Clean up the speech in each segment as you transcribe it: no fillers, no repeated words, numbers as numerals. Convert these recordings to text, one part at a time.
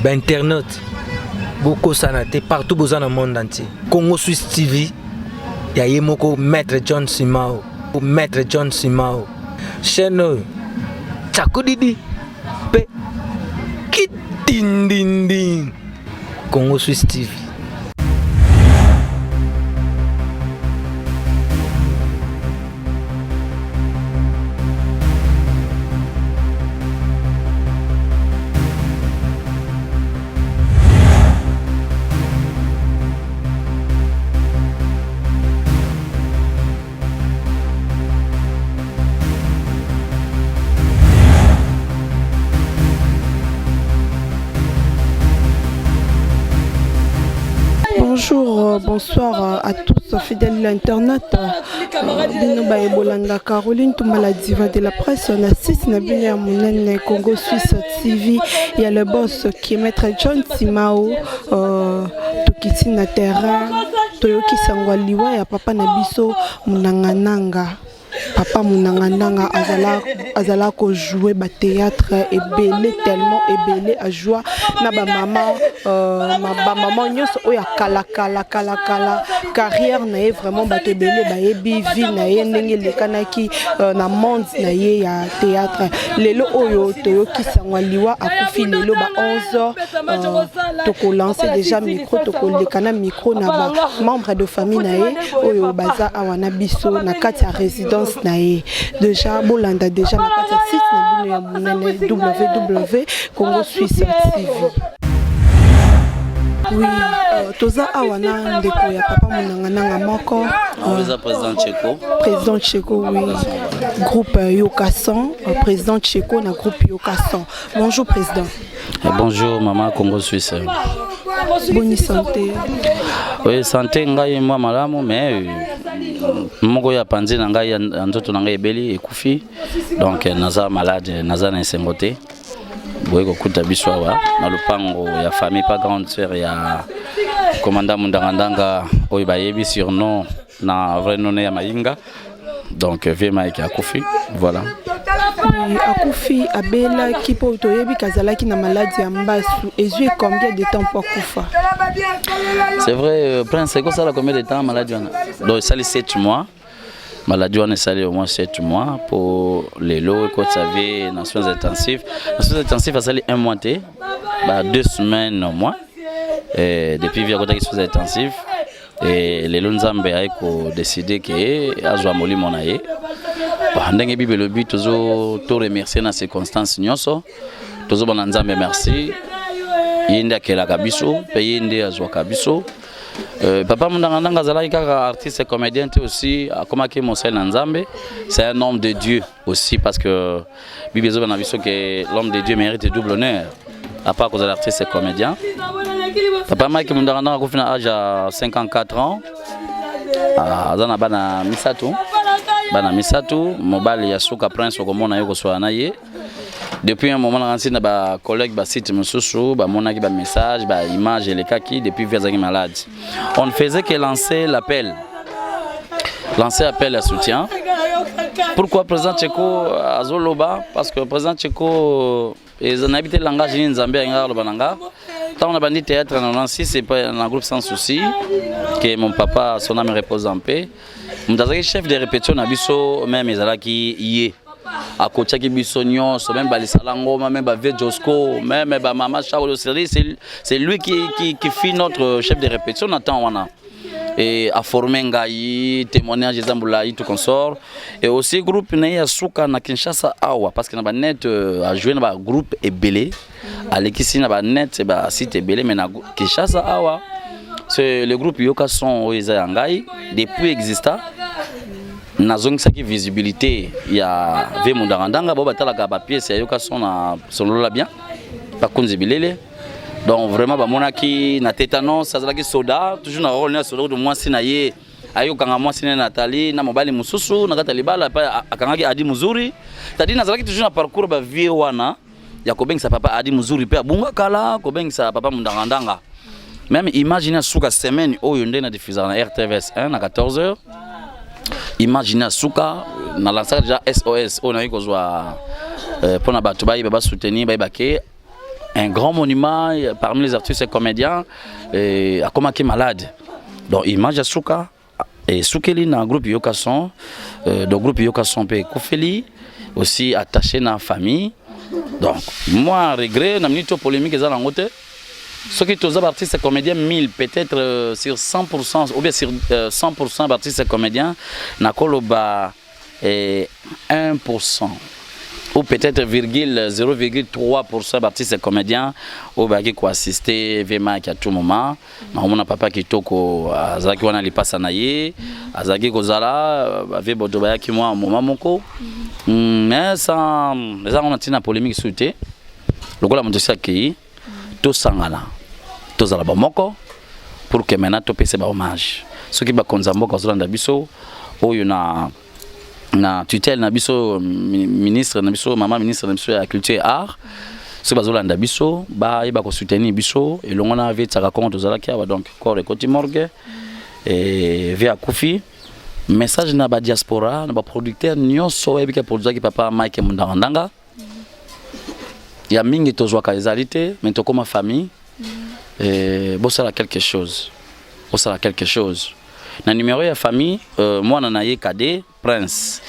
Ba internautes bokosana te partout boza na monde entier. Congo Suisse TV ya ye moko Maître John Simao, Maître John Simao. Chaîne oyo Tchakudidi pe kitindindi Congo Suisse TV. Bonjour, bonsoir à tous fidèles internautes. Bino baye bolanda Caroline Tumba la diva de la presse na site na bino ya monene Congo Suisse TV ya le boss qui est maître John Simao tokiti na terrain toyoki sango ya liwa ya papa na biso Munangananga. Papa Munangananga azala azala ko jouer ba théâtre ebele tellement ebele a joua na ba mama ba mama nyonso oyo ya kala kala kala kala carrière na ye vraiment bato ebele bayebi vie na ye ndenge elekanaki na monde na ye ya théâtre. Lelo oyo toyoki sango ya liwa akufi lelo ba 11 heures, tokolancer déjà micro, tokoleka na micro na ba membre de famille na ye oyo baza awa na biso na kati ya résidence na ye. Déjà bolanda déjà na kati ya site na bino ya monene www Congo Suisse TV. Oui, toza awa na ndeko ya papa Munangananga moko. Oza président Tcheko. Président Tcheko, oui. Groupe Yokasan, président Tcheko na groupe Yokasan. Bonjour président. Bonjour maman Congo Suisse. Bonne santé. Oui, santé ngai mwa malamu mais moko ya panzi na ngai ya nzoto na ngai ebeli ekufi. Donc naza malade, naza na esengo te. Boye kokuta biso awa na lopango ya famille pa grande sœur ya commandant Mundangandanga oyo bayebi surnom na vrai nom ya Mayinga. Donc vieux Mike akufi, voilà. Oui, akufi abelaki mpo toyebi kazalaki na maladie ya mbasu. Ezwi combien de temps mpo akufa? C'est vrai, prince ekosala combien de temps maladie wana? Donc esali 7 mois. Maladie wana esali au moins 7 mois po lelo ekotisa vie na soins intensifs. Na soins intensifs asali 1 mois te, ba 2 semaines au moins. Et depuis vie akotaki soins intensifs et lelo Nzambe aye ko décider ke azwa molimo na ye. Ba ndenge Bible elobi tozo to remercier na circonstance nyonso. Tozobana Nzambe merci. Ye nde akelaka biso pe ye nde azwaka biso. Papa Mundangandanga azalaki kaka artiste et comédien te, aussi akomaki mosali na Nzambe. C'est un homme de Dieu aussi parce que Bible ezoba na biso que l'homme de Dieu mérite double honneur à part kozala artiste et comédien. Papa Mike Mundangandanga akufi na âge ya 54 ans. Aza na bana misato, bana misato, mobali ya suka prince okomona ye koswala na ye. Depuis un moment nansi na ba collègue ba site mosusu bamonaki ba message ba image elekaki depuis vie azalaki malade. On ne faisait que lancer l'appel, lancer appel à soutien. Pourquoi président Tcheko azoloba? Parce que président Tcheko nayebi te langage nini Nzambe alingaka aloba na nga. Ntango na bandi théâtre na 96, c'est pas na groupe Sans Souci que mon papa, son âme repose en paix, moto azalaki chef de répétition na biso, même ezalaki ye akotiaki biso nyonso, même balisala ngoma, même bavie Josco, même bamama Charles, c'est lui qui fit notre chef de répétition na temps wana et a formé ngai. Témoignage eza molai, tout consort. Et aussi groupe na ye ya suka na Kinshasa awa, parce que na banet ajoué na bagroupe ebele, alekisi na banet basite ebele, mais na Kinshasa awa c'est le groupe Yoka Son oyo eza ya ngai depuis exista. Nazongisaki visibilité ya ve Mundangandanga bao batalaka bapièce ya Yoka Son na Solola bien bakonzi bilele. Donc vraiment bamonaki na tétanos, azalaki soda toujours na rôle ya soda kutu. Mwasi na ye ayokanga mwasi na Nathalie na mobali mosusu na kati ya libala epai akangaki Adi Muzuri, c'est-à-dire nazalaki toujours na parcours bavie wana ya kobengisa papa Adi Muzuri mpe abunga kala, kobengisa papa Mundangandanga. Même imagine suka semaine oyo nde na diffusaka na RTVS 1 na 14 heures, imagine suka na lansaka déjà SOS oyo nayi kozwa mpona bato bayeba basoutenir, bayeba ke Un grand monument parmi les artistes et comédiens, et akomaki malade. Donc image ya suka esukeli na groupe Yoka Son. Donc groupe Yoka Son mpe ekufeli aussi, attaché na famille. Donc moi, regret na minute, polémique eza nango te. Soki toza baartiste comédien 1000, peut-être sur 100% ou bien sur 100% baartiste comédien, nakoloba 1% ou peut-être virgule 0,3% d'artistes comédiens oyo bayaki koassister vieux Mike à tout moment. Nakomona papa kitoko azalaki wana, lipasa na ye azalaki kozala, bavieux boto bayaki mwa moma moko, mais sans eza ngo na ntina polémique susu te. Lokola moto esi akei, tosangana, tozala bamoko pour que maintenant topesa bahommage. Soki bakonzi ya mboka bazolanda biso, oyo na tutelle na biso, ministre na biso, mama ministre na biso ya culture et art, soki bazolanda biso, bayeba kosoutenir biso elongo na vieux Tsaka Kongo. Tozalaki awa, donc corps ekoti morgue e vieux akufi. Message na badiaspora, na baproducteur nyonso oyebiki aproduisaki papa Mike Mundangandanga, ya mingi tozwaka ezali te, mais tokóma famille. Bosala quelque chose, bosala quelque chose na numéro ya famille. Mwana na ye cadet, Prince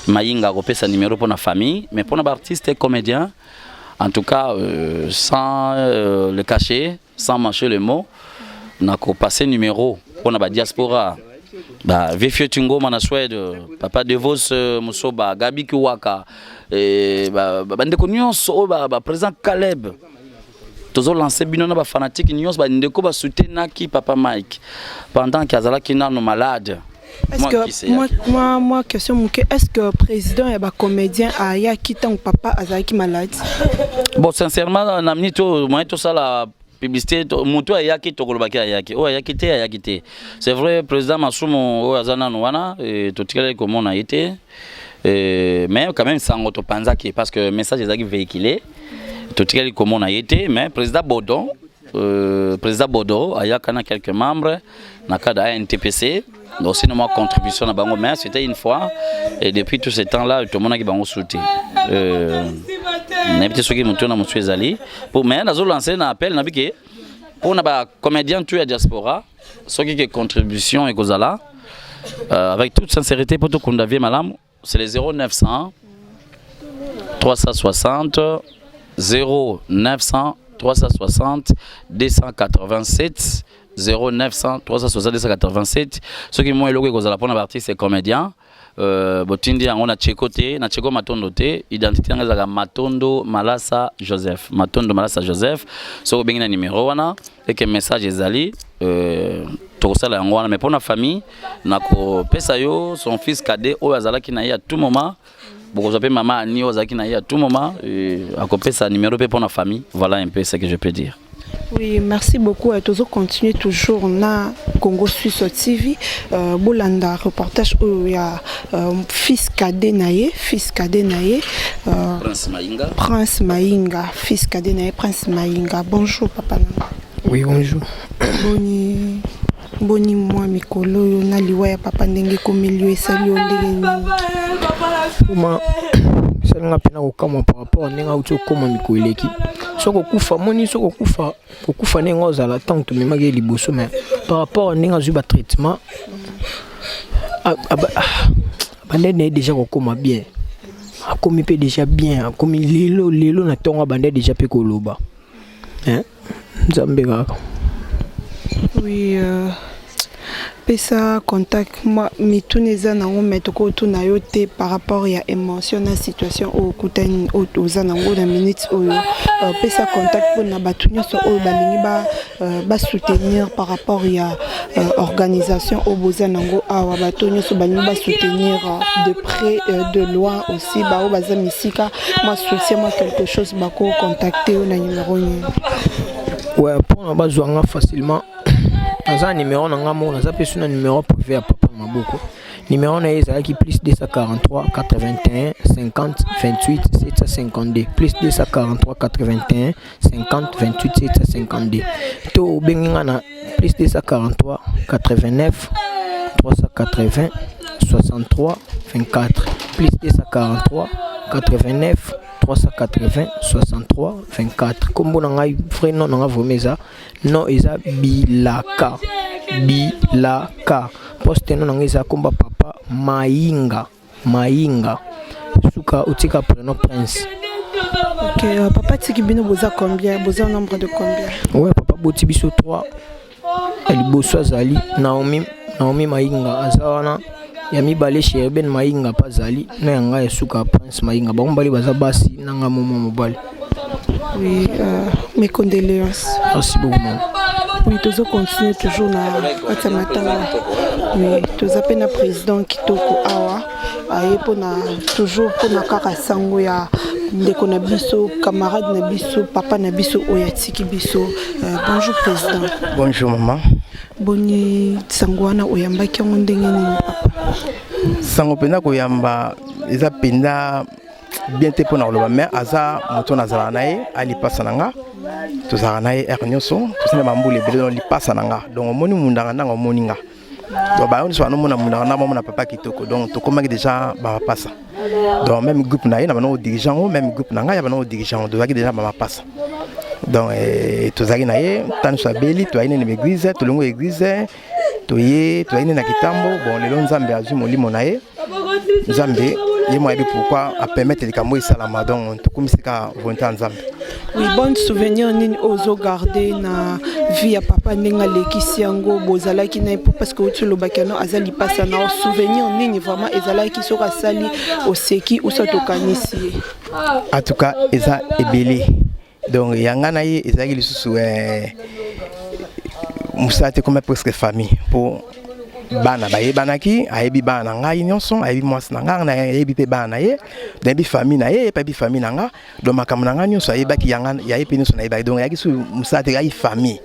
Mayinga, akopesa numéro mpona famille. Mais mpona baartiste et comédien, en tout cas, sans le cacher, sans mâcher le mot, nakopase numéro mpona badiaspora, ba vieux Fioti Ngoma na Suède, papa Devos Musoba, Gabi Kiwaka, bandeko nyonso oyo, baprésident Caleb, tozolance bino na bafanatike nyonso, bandeko basoutenaki papa Mike pendant ke azalaki nano malade. Est-ce que moi, question moke, est-ce que président ya bacomédien ayaki ntango papa azalaki malade? Bon, sincèrement, na minute oyo, moyen tosala publicité. Moto ayaki, tokolobaki ayaki, oyo ayaki te, ayaki te. C'est vrai, président Masumu oyo aza nano wana, totikalaki komona ye te, mais quand même sango topanzaki parce que message ezalaki véhiculé. Totikali komona ye te, mais président Bodon, président Bodo ayaka na quelques membres na cadre ya NTPC, donc c'est mwa contribution na bango, mais c'était une fois et depuis tout ce temps là tomonaki bango su te. Nayebi te soki motu na mosu ezali. Mais nazolance na appel na bike mpona bacomédien tu ya diaspora, soki ke contribution ekozala avec toute sincérité mpo tokunda vieux malamu, c'est les 0900 360, 0900 360 287, 0900 360 287. Soki mwa eloko ekozala mpona baartiste et comédien, botindi yango na Cheko te, na Cheko Matondo te. Identité yango ezalaka Matondo Malasa Joseph, Matondo Malasa Joseph. Soki obengi na numéro wana eke message ezali, tokosala yango wana. Mais mpona famille, nakopesa yo son fils cadet oyo azalaki na ye à tout moment. Bokozwa mpe mama Ani oyo azalaki na ye à tout moment, akopesa numéro mpe mpona famille. Voilà un peu ce que je peux dire. Oui, merci beaucoup. Toujours continuer toujours na Congo Suisse TV. Bolanda reportage où il y a fils cadet na ye, fils cadet na ye. Prince Maïnga. Prince Maïnga, fils cadet na ye, Prince Maïnga. Bonjour papa. Oui, bonjour. Boni boni mwa mikolo oyo na liwa ya papa, ndenge ekomeli yo, esali yo ndenge nini? Kuma esalinga mpena kokamwa par rapport ndenge auti okóma mikolo eleki. Soki okufa, moni, soki okufa, kokufa ndenge ozala ntango tomemaki ye liboso, mais par rapport ndenge azwi batraitement, abandai na ye déjà kokóma bien, akomi mpe déjà bien, akomi lelo lelo na ntongo abandai déjà mpe koloba. Nzambe kaka. Oui, pesa contact. Mwa mituna eza nango, me tokotuna yo te par rapport ya émotion na situation oyo okutani, oyo oza nango na minute oyo. Pesa contact mpona bato nyonso oyo balingi basoutenir par rapport ya organisation oyo boza nango awa. Bato nyonso balingi basoutenir de près, de loin aussi, baoyo baza misika, mwa soutien, mwa quelque chose, bakocontacte yo na numéro nini? Ouais, mpona bazwa nga facilement, naza na numéro na nga moko, naza mpe so na numéro privé ya papa na maboko. Numéro na ye ezalaki plus 243 81 50 28 752, plus 243 81 50 28 752, to obengi nga na plus 243 89 380 63 24, plus 243 89. 380 63 24. Kombo na ngai, vrai nom na ngai vraiment eza nom eza Bilaka, Bilaka. Poste nom na ngai eza komba papa Mayinga, Mayinga suka otika prénom Prince. Ok, papa tiki bino boza combien? Boza nombre de combien? Ouais, papa boti biso 3. Ya liboso azali Naomi, Naomi Mayinga aza wana. Ya mibale Cherben Mayinga mpe azali na ya ngai ya suka Prince Mayinga. Bango mibale baza basi na ngai momo mobali. Oui, mes condoléances. Merci beaucoup maman. Oui, tozo continuer toujours na kati ya matanga. Oui, toza mpe na président kitoko awa aye mpona toujours mpona kaka sango ya ndeko na biso, camarade na biso, papa na biso oyo atiki biso. Bonjour président. Bonjour maman. Boni sango wana oyambaki yango ndenge nini papa? Sango mpenza koyamba eza mpenza bien te mpona koloba, mais aza moto nazalaka na ye, alipasa na nga, tozalaka na ye heure nyonso, tosala bambula ebele. Donc lipasa na nga, donc omoni mundanga ndanga, omoni nga, donc bango nyonso banomona mundanga na bamona papa kitoko. Donc tokomaki déjà bamapasa, donc même groupe na ye na bango dirigeant ngo, même groupe na ngai ya bango dirigeant, tozalaki déjà bamapasa. Donc tozalaki na ye ntango nyonso abeli, toyaki nene église, tolongo église, toye toyaki nene na kitambo. Bon, lelo Nzambe azwi molimo na ye. Nzambe ye mo ayebi pourquoi apermettre likambo esalama. Donc tokomisi kaka volonté ya Nzambe. Oui, bon souvenir nini ozogarde na vie ya papa, ndenge alekisi yango, bozalaki na ye? Po parce que oti olobaki ano aza lipasa na souvenir nini vraiment ezalaki soki asali oseki usa tokanisi ye? En tout cas eza ebele. Donc yanga na ye ezalaki lisusu mosala te, koma presque famille, mpo bana bayebanaki. Ayebi bana na ngai nyonso, ayebi mwasi na ngai, ayebi mpe bana na ye, nayebi famille na ye, ayebi famille na nga. Donc makambo na ngai nyonso ayebaki, yanga ya ye mpe nyonso nayebaki. Donc eyaki su mosala te, eyaki famille.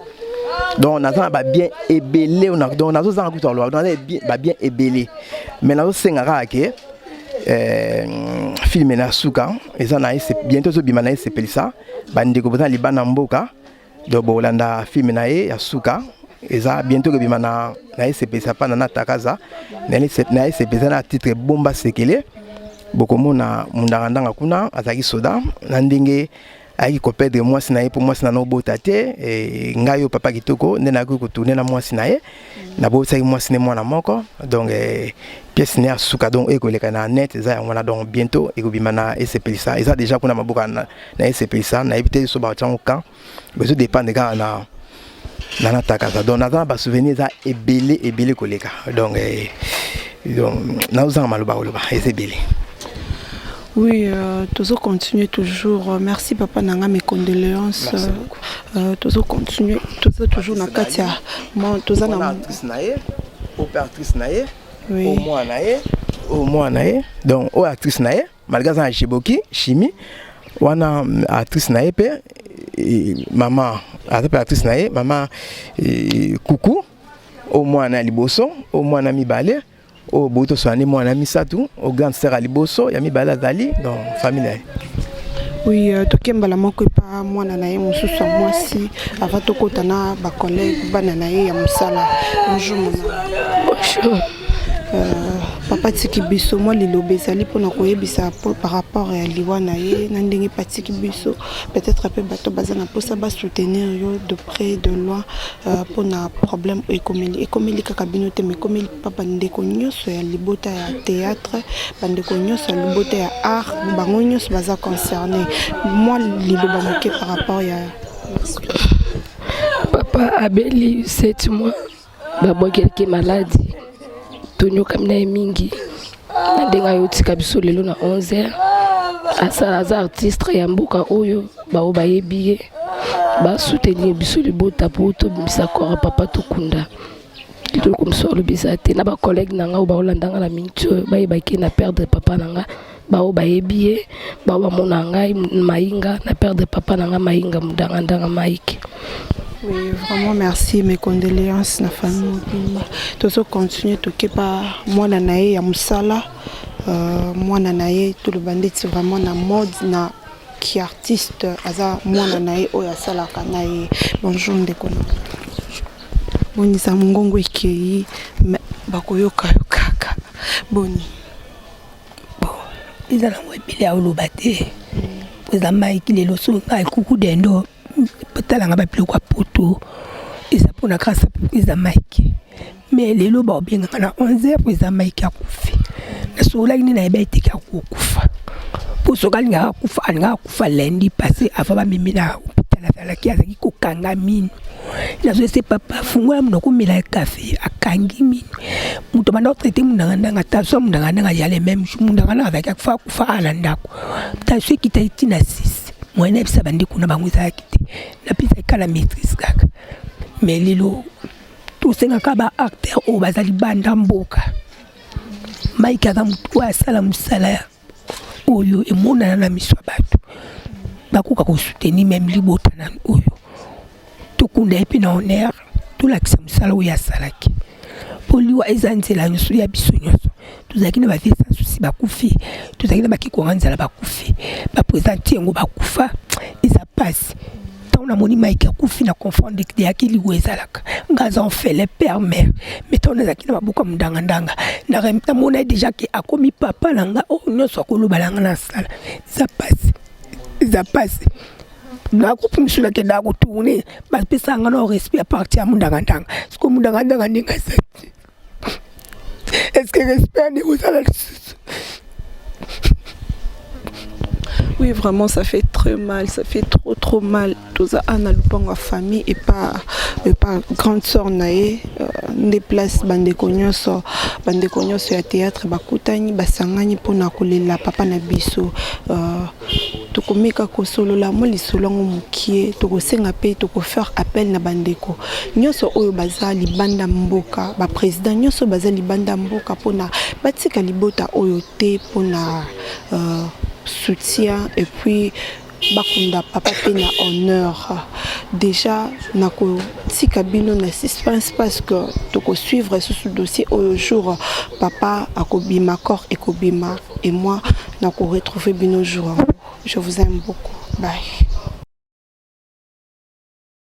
Donc naza na babien ebele, donc nazozanga kutu aloba. Donc naza babien ebele, mais nazosenga kaka ke film na suka eza na ye bientôt ezobima na ye, esepelisa bandeko boza na libanda mboka. Donc bolanda film na ye ya suka eza bientôt kobima na esepelisa mpana na takaza na esepelisa na titre Bomba Sekele. Bokomona mundanga ndanga kuna azalaki soda na ndenge ayaki koperdre mwasi na ye, mpo mwasi na nobota te. Ngai oyo papa kitoko nde nayaki kotourner na mwasi na ye, nabotisaki mwasi ne mwana moko. Donc pièce ne ya suka, donc ekoleka na net, eza yango wana. Donc bientôt ekobima na esepelisa, eza déjà kuna maboko na esepelisa. Nayebi te so batiango quand, ezodépendre kaka na natakaza. Donc naza na basouvenir eza ebele ebele koleka. Donc nazozanga maloba koloba, eza ebele. Oui, toujours continuer toujours. Merci papa nanga, mes condoléances. Merci beaucoup. Toujours continuer, toujours toujours na kati ya toza na actrice na ye, oyo mpe actrice na ye, oyo mwana na ye, oyo mwana na ye. Donc oyo actrice na ye, malgré aza na jeboki chimie wana, actrice na ye mpe mama aza mpe actrice na ye, mama kuku. Oyo mwana ya liboso, oyo mwana mibale, oyo boyi tosala nde mwana misato, oyo grande sœur ya liboso, ya mibale azali. Donc famille na ye. Oui, tokembala moko epa mwana na ye mosusu ya mwasi avant tokɔta na bacollègue, bana na ye ya mosala. Bonjour mama. Bonjour. Papa tiki biso, mwa liloba ezali mpona koyebisa par rapport ya liwa na ye na ndenge patiki biso. Peut-être mpe bato baza na mposa basoutenir yo de près, de loin, mpona problème oyo ekomeli, ekomeli kaka bino te, mais ekomeli pa bandeko nyonso ya libota ya théâtre, bandeko nyonso ya libota ya art, bango nyonso baza concerné. Mwa liloba moke par rapport ya Papa abeli 7 mois, babwakelaki maladie, tonyokami na ye mingi na ndenge ayotika biso lelo na 11 heures. Asala, aza artiste ya mboka oyo, bao bayebi ye basoutenir biso libota mpo tobimisa corps ya papa, tokunda. Eloko mosusu alobi eza te. Na bacollègue na nga oyo baolanda nga na minute oyo, bayebaki na perdre papa na nga. Bao bayebi ye, bao bamona ngai Mayinga na perdre papa na nga Mayinga Mudanga Ndanga Mike. Oui, vraiment merci, mes condoléances na famille mobimba. Tozo continuer, tokepa mwana na ye ya mosala, mwana na ye toloba ndeti vraiment na mode na ki artiste, aza mwana na ye oyo asalaka na ye. Bonjour ndeko na. Bonisa mongongo ekei, mais bakoyoka yo kaka. Boni? Bon, eza nango ebele ya oloba te. Président Mike lelo so ngai kuku dendo talanga ba biloko ya poto eza mpona grâce ya président Mike. Mais lelo baobengaka na 11 heures, président Mike akufi. Nasololaki nde nayeba eteki akokufa, mpo soki alingaka akufa, alingaka akufa lundi passé avant bamemi na hôpital. Azalaki kokanga mino. Nazoyese papa, fungola monoko, omela kafe. Akangi mino. Moto banda kotraiter mundanga ndanga, tension mundanga ndanga ya le même jour. Mundanga ndanga azalaki akufa, akufa ala ndako, tension ekitaki ntina 6. Moyen nayebisa bandeko na bango ezalaki te, napesaki kaka na maîtrise kaka. Mais lelo tosengaka baacteur oyo baza libanda mboka, Mike aza motu oyo asala mosala oyo emonana na miso ya bato, bakoka kosoutenir même libota na oyo tokunda ye mpe na honneur, tolakisa mosala oyo asalaki, mpo liwa eza nzela nyonso ya biso nyonso. Tozalaki na bavieux Sans Souci bakufi, tozalaki na bakikonga nzala bakufi, baprésident yango bakufa. Eza mpasi. Ntango namoni Mike akufi, na comprendre deyaki liwa ezalaka. Nga aza orphelin père mère, mais ntango nazalaki na maboko ya mondangandanga, namona ye déjà ke akomi papa na nga. Oyo nyonso akoloba na nga nasala. Eza pasi, eza pasi. Na groupe mosusu nakendaka kotourner, bapesaka nga na respect à partir ya mondangandanga. Siko mondangandanga ndenge azali, est ce que respect ande kozala lisusu? Oui, vraiment, ça fait très mal, ça fait trop trop mal. Toza ana lupango ya famille et pas grande sœur na ye nde place bandeko nyonso ya théâtre bakutani, basangani mpona kolela papa na biso. Tokomeka kosolola mwa lisolo yango mokie. Tokosenga mpe tokofaire appel na bandeko nyonso oyo baza libanda mboka, baprésident nyonso baza libanda mboka, mpona batika libota oyo te, mpona soutien et puis bakunda papa mpe na honneur. Déjà nakotika bino na suspense parce que tokosuivre susu dossier oyo. Jour papa akobima, corps ekobima, et moi nakoretrouver bino jour yango. Je vous aime beaucoup, bye.